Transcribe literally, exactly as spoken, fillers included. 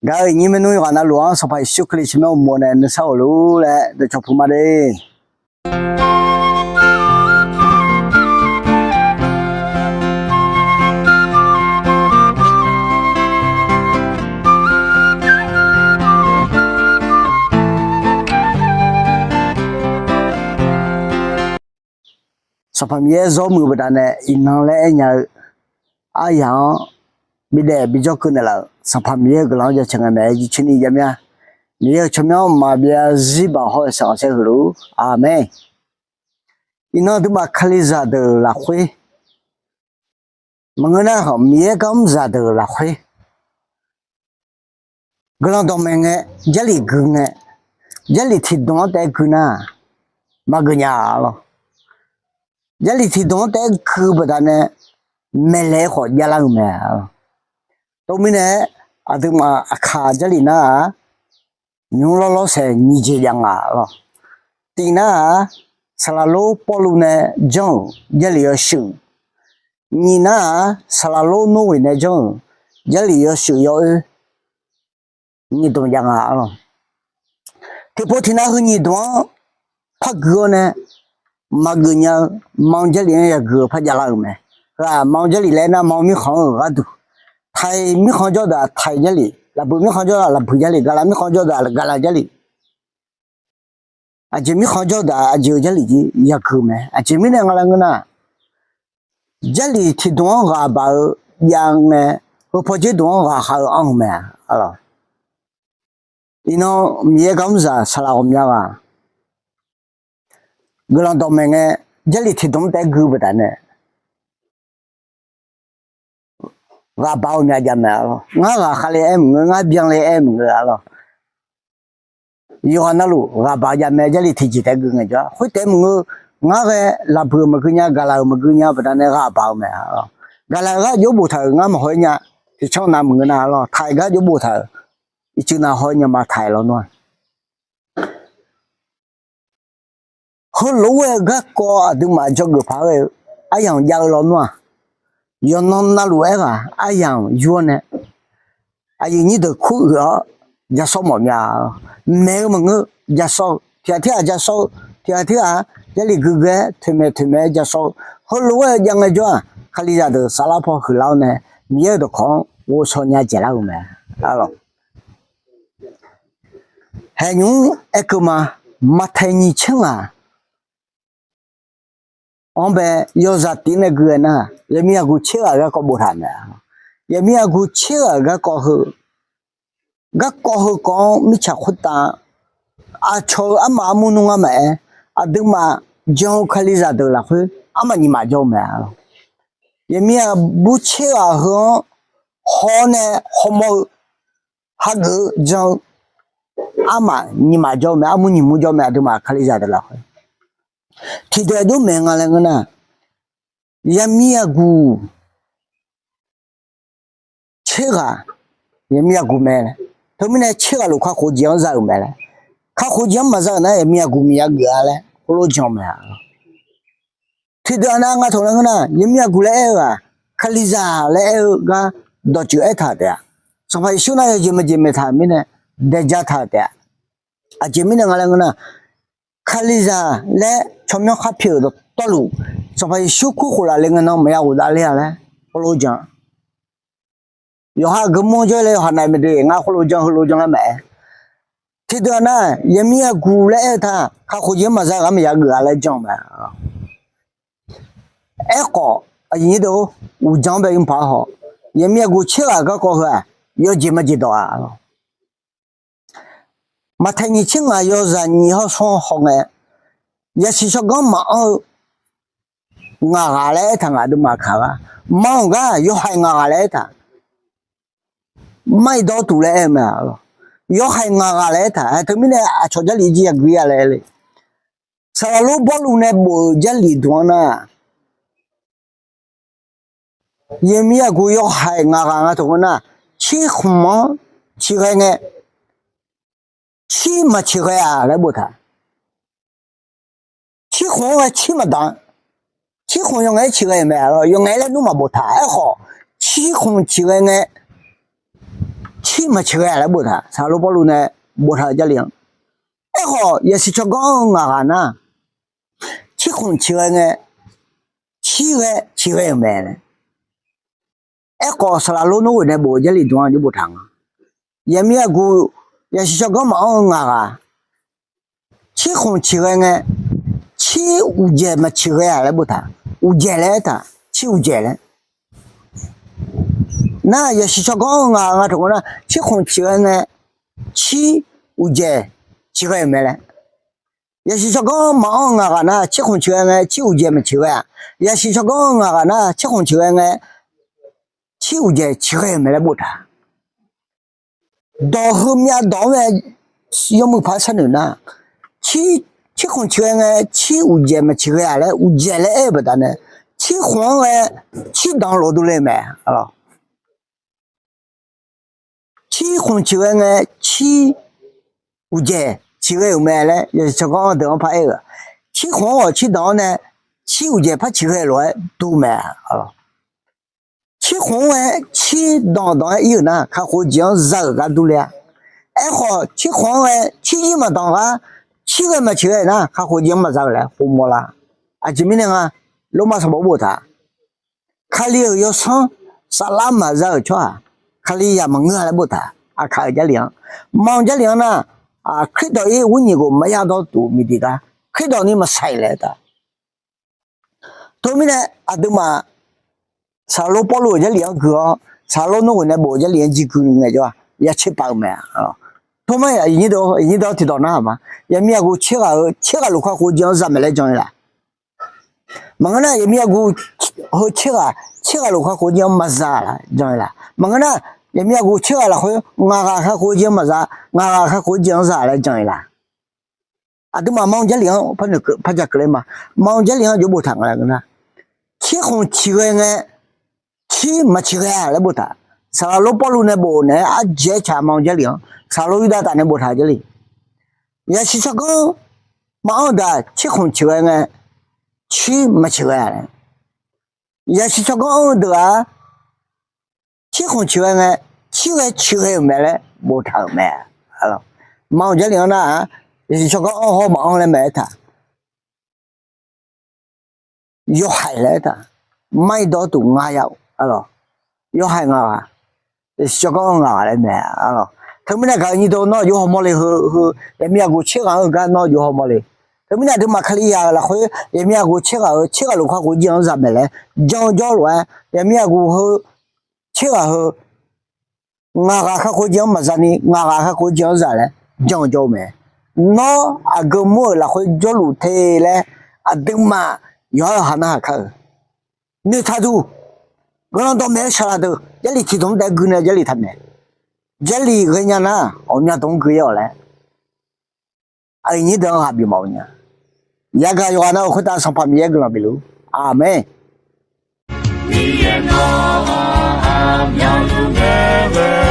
Gaq-euq iqnyir maernmr yawqghaq navluf-anr Sanqpaq Yeqsur Kali tsawrmyanr uqmov nae nuisar of luf-ur laer dawqcawq puq ma de. Sanqpaq Miqyaer zawr muiq-eu baqdanae iqnan laer aernya-eu aryaq-anr bidaef bijawr keuv naeqlaf-euq Sanqpaq Miqyaer-euq guiqlanq-anr jaceuq ngae mae. Jircoeni javmya, Miqyaer-euq tsawrmyanr maqbyav zarzir baq hawr-eu saqkhanqsaer heulof-ur. Aqmeq. Iqnan aqduimaf Kalizaq deuq lafkhoer, maqngeur nar-aq Miqyaer garmr zaqdeuq lafkhoer guiqlanq dawqmaeq ngae, Jarlif gui ngae, Jarlif tiqdmq-anr taef-aer gui nar maqgeuf nya-a lawr. Jarlif tiqdmq-anr taef-aer gui-eu baqdanae maeqlaeq-aer khawf javlar-eu mae. Teumirnae aqduimaf aqkaq Jarlif nar-aq, nymq-mr lawrlawr saeq nyiq jeq jav nga lawr. Tiq nar-aq, saqlaq lor Pawrluv nae janr-euq Jarlif yawshuif. Nyiq nar-aq, saqlaq lor Norghoeq nae janr-euq Jarlif yawshuif yawoer nyiq dmq jav nga lawr. Tiqpov tiqnav heu nyiq dmq-anr par gui-awr nae maqgeuf nya-eu ma-eu Jarlif-anr yagui-eu par javlar-euq mae. Heu-aq ma-eu Jarlif laer aernar ma-eu mirkhanq-anr-euq gharduq, taiq mirkhanq jawr deuq-aq taiq Jarlif, lafbuiq mirkhanq jawr deuq-aq lafbuiq Jarlif, gaqlaq mirkhanq jawr deuq-aq gaqlaq Jarlif, aqjeq mirkhanq jawr deuq-aq aqjeq-eu Jarlif jir yagui-eu mae. Aqjeq mirnae nga laer ngeur nar, Jarlif tiqdmq-anr ghaq baq-eu jav ngae, heu paw dzer dmq-anr ghaqkhav-eu anr-eu mae. Iqnan Miqyaer garmr zaq saqlaq ghawqmya ghaq guiqlanq dawqmaeq ngae, Jarlif tiqdmq-anr taef-aer gui-eu baqdanae ghaq baq-eu myav jav mae lawr. Ngar ghaqkhav le aer maqngeur, ngar byan le aer maqngeur-a lawr. Yawqghaq navluf ghaq baq-eu jav mae, Jarlif tiqjeq taef-aer gui ngae jawr-a. Khoer taef-aer maqngeur, ngar ghae lafbuiq-euq maqgui nya, gaqlaq-euq maqgui nya baqdanae ghaq baq-eu mae lawr. Gaqlaq-euq gar jawr boftaq-euq ngar maqhaw-aer nya, tiqcanr nav maqngeur nar lawr, taiq gar jawr boftaq-euq ircuf nav haw-aer nya ma taiq lawr nar-aq Heulof-aer garkawv aqduimaf dzawgeuf paq-aer ghae-eu aryamq jav-eu lawnmr-aq, yawqnan navluf-aer ghaq aryamq yur-awr nae, aqyuif nyir deuq kur uiq-awr ja sawr mawf mya-a. Maeq-eu maqngeur, ja sawr-eu tiqghaq tirghaq ja sawr-eu, tiqghaq tirghaq Jarlif gui gui-aer toeqmaeq toeqmaeq-aer ja sawr-eu, heulof-aer jav ngaejawr-aq, Kalizaq deuq saflar paw huiqlar-awr nae, Miqyaer-euq dawqkawq-anr ghovshaw nya dzaeqlar-euq mae. Haeq nymr aerkeuv ma, Maqtaeq nyiq tser ngaq-anr bae yawzaq tif nae gui-aer nar, yaqmir yaqguq tser ghaq-euq garkawv boftaq mae. Yaqmir yaqguq tser ghaq-euq garkawv heu, garkawv heu kawv-anr mirtsaq khoertav aqcawq-euq armaf armur nmr ngar maqaer, aqduimaf jan-eu Kalizaq deuq lafkhoer armaf nyiq maf jawr-eu mae. Yaqmir yaqbur tser ghaq heu-anr haw-awr nae hawmawr-eu, hageuf-eu jan-eu armaf nyiq maf jawr-eu mae, armur nyiq mur jawr-eu mae, aqduimaf Kalizaq deuq lafkhoer. Tiqdeuq aqjox maeq nga laer ngeur nar, yaqmir yaqguq tser ghaq, yaqmir yaqguq mae laer. Teumirnae tser ghaq luf kakhof jeq-anr za-euq mae laer. Kakhof jeq-anr maqza-euq nar yaqmir yaqguq miqya geuf-a laer khoerlof jan-eu mae. Tiqdeuq aqnav nga taq laer ngeur nar, yaqmir yaqguq laer aer-eu ghaq, Kalizaq laer aer-eu gar dawqtsuif aertaq-euq taef-a. Sanqpaq Yeqsur nar yawjeq maqjeq maeqtaq-euq mirnae daeja taq-euq taef-a. Aqjeq mirnae nga laer ngeur nar, Kalizaq laer tsawrmyanr khar pyeuf-euq dawqtawvluf, Sanqpaq Yeqsur kur khof laf le ngae nan maqya ghofdav ler-a laer khoerlof jan. Yawqha geufmawr jawr laer yawqha nav-aer mae de, ngar khoerlof jan heulof jan laer maqaer. Tiqdeuq aqnav, yaqmir yaqguq laer aer-eu taq, kakhof jeq-anr maqza ghaq maqya geuf-a laer jan-eu mae. Aerkhawf, aqyuif nyir deuq-or, uqdzan-anr bae ymr paq-aer haw, yaqmir yaqguq tser ghaq garkawv heu-aq, yawjeq maqjeq dawq-a. Maqtaeq nyiq tser ngaq yawzaq nyiq hawr smr hawr ngae, yasiq tsawrganr maqanr-eu ngaq ghaq laer aertaq ngaq aqduimaf kaq-a. Manr-euq gar yawhaiq ngaq ghaq laer aertaq, mar-iq dawr tuf laer aer-eu mae. Yawhaiq ngaq ghaq laer aertaq, teumirnae aqcawq Jarlif jir yagui-a laer aer le. Saqlaq lor Bawrluv nae bof-euq Jarlif dmq-anr nar, yaqmir yaqguq yawhaiq ngaq ghaq nga taq ngeur nar, cirkhmq-anr ciqghae ngae, cir maqciqghae-aq laer boftaq. Cirkhmq-anr ghae cir maqdaq, cirkhmq yawqngaef-aer ciqghae-euq mae. Yawqngaef-aer laer nmr maqboftaq. Aerkhawf, cirkhmq ciqghae ngae, Tsir maqciqghae-a laer boftaq, saqlaq lor Pawrluv nae boftaq-euq Jarlif-anr. Aerkhawf, yasiq tsawrganr-eu ngaq ghaq nar, tsir khmq ciqghae ngae, tsir ghae ciqghae-euq mae laer. Aerkhawf, saqlaq lor nmr ghoeq nae bof-eu Jarlif dm-anr jawr boftaq nga. Yaqmir aqguq yasiq tsawrganr maqanr-eu ngaq ghaq, tsir khmq ciqghae ngae, tsir uqdzaeq maqciqghae-a laer boftaq. Uqdzaeq laer aertaq, tsir uqdzaeq laer. Nar, yasiq tsawrganr-eu ngaq ghaq nga taq ngeur nar, tsir khmq ciqghae ngae, tsir uqdzaeq ciqghae-euq mae laer. Yasiq tsawrganr maqanr-eu ngaq ghaq nar, tsir khmq ciqghae ngae, tsir uqdzaeq maqciqghae-aq. Yasiq tsawrganr-eu ngaq ghaq nar, tsir khmq ciqghae ngae, tsir uqdzaeq ciqghae-euq mae laer boftaq. Dawq heumyav dawq-anr mae, yawmuiq paq-aer sharnoeq nar, tsir khmq ciqghae ngae, tsir uqdzaeq maqciqghae-a laer uqdzaeq laer aer-eu baqdanae, tsir khmq-anr ghae, tsir danq lof durle mae. Tsir khmq ciqghae ngae, tsir uqdzaeq ciqghae-euq mae laer yasiq tsawrganr-anr deuq-anr par aer-eu-aq, tsir khmq-anr ghawq tsir danq-anr nae, tsir uqdzaeq par ciqghae lof-aer dur mae. Tsir khmq-anr ghae tsir danq danq-aer ir-euq nar, kakhof-eu jeq-anr za-euq gar durler-a. Aerkhawf, tsir khmq-anr ghae tsir jir maqdanq gar, tsir ghae maqciqghae nar, kakhof-eu jeq-anr maqza-euq laer khof mawrlar. Aqjeq mirnae nga, Lormav sanqbof boftaq, Kali-euq yawsanr saflar maqza-euq tsawrhaq, Kalizaq maqngeur-a laer boftaq. Aqkaq-euq Jarlif-anr, Manq Jarlif-anr nar, Kardawq ir ghoer nyiq ghof maqya dawr tuf miqdiq gar, Kardawq ni maqsaiq laer aertaq. Teumirnae aqduimaf saqlaq lor Pawrluv-euq Jarlif-anr gui-awr, saqlaq lor nmr ghoeq nae bof-eu Jarlif-anr jir gui ngaejawr-aq, ya tser pav-eu mae. Tov mar-aq, iqnyir dawq tiqdawq narhaq ma. Yaqmir yaqguq tser ghaq-euq tser ghaq luf kakhof-eu jeq-anr za maeq laer jan-ir laq? Maqngeur nar, yaqmir yaqguq heu tser ghaq, tser ghaq luf kakhof-eu jeq-anr maqza laer jan-ir laq? Maqngeur nar, yaqmir yaqguq tser ghaq lafkhoer ngaq ghaq kakhof-eu jeq-anr maqza, ngaq ghaq kakhof-eu jeq-anr za laer jan-ir laq? Aqduimaf Manq Jarlif-anr par noeqkeuv par ja keuvler ma. Manq Jarlif-anr jawr boftaq nga laer ngeur nar, tsir khmq ciqghae ngae, tsir maqciqghae-a laer boftaq. Saqlaq lor Pawrluv nae bof naeq-aer arjeq-aer tsaq Manq Jarlif-anr, saqlaq lor Yurdav taf nae boftaq Jarlif. Yasiq tsawrganr maqanr-eu deuq-aq, tsir khmq ciqghae ngae, tsir maqciqghae-a laer. Yasiq tsawrganr anr-eu deuq-aq, tsir khmq ciqghae ngae, tsir ghae ciqghae-euq mae laer boftaq-euq mae. Manq Jarlif-anr nar-aq, yasiq tsawrganr anr hawr maqanr laer mae aertaq. Yawhaiq laer aertaq. Mar-ir dawr tuf nga ya-awq. Yawhaiq ngaq ghaq, yasiq tsawrganr anr ngaq ghaq laer mae. Teumirnae gaq-eu nyir dawr nawr yawhaw mawrle heu, heu yaqmir yaqguq tser ghaq-anr-eu gar nawr yawhaw mawrle. Teumirnae aqduimaf Kalizaq-euq lafkhoer yaqmir yaqguq tser ghaq-euq tser ghaq luf kakhof-eu jeq-anr za maeq laer jan-eu jawrlof-aer, yaqmir yaqguq heu tser ghaq heu ngaq ghaq kakhof-eu jeq-anr maqza ni, ngaq ghaq kakhof-eu jeq-anr za laer jan-eu jawr-eu mae. Nawr aqgeu mur-euq lafkhoer jawrluf te laer, aqduimaf yawqha-euq ha narhaq kar-eu. Noeqtaq duq, guiqlanq dawqmaeq-eu saqlaq deuq, Jarlif tiqdmq-anr daef gui nae Jarlif taqmaeq. Jarlif ghaenya nar, ghawqmya dmq-anr gui-awq laer, aqyuif nyir deuq-anr ghaq bif mawf-eu nya. Yagaq yawqghaq navluf khoertav Sanqpaq Miqyaer guiqlanq bif luf-ur. Aqmeq. Miqyaer nawq-anr aqmyanluf nae ghae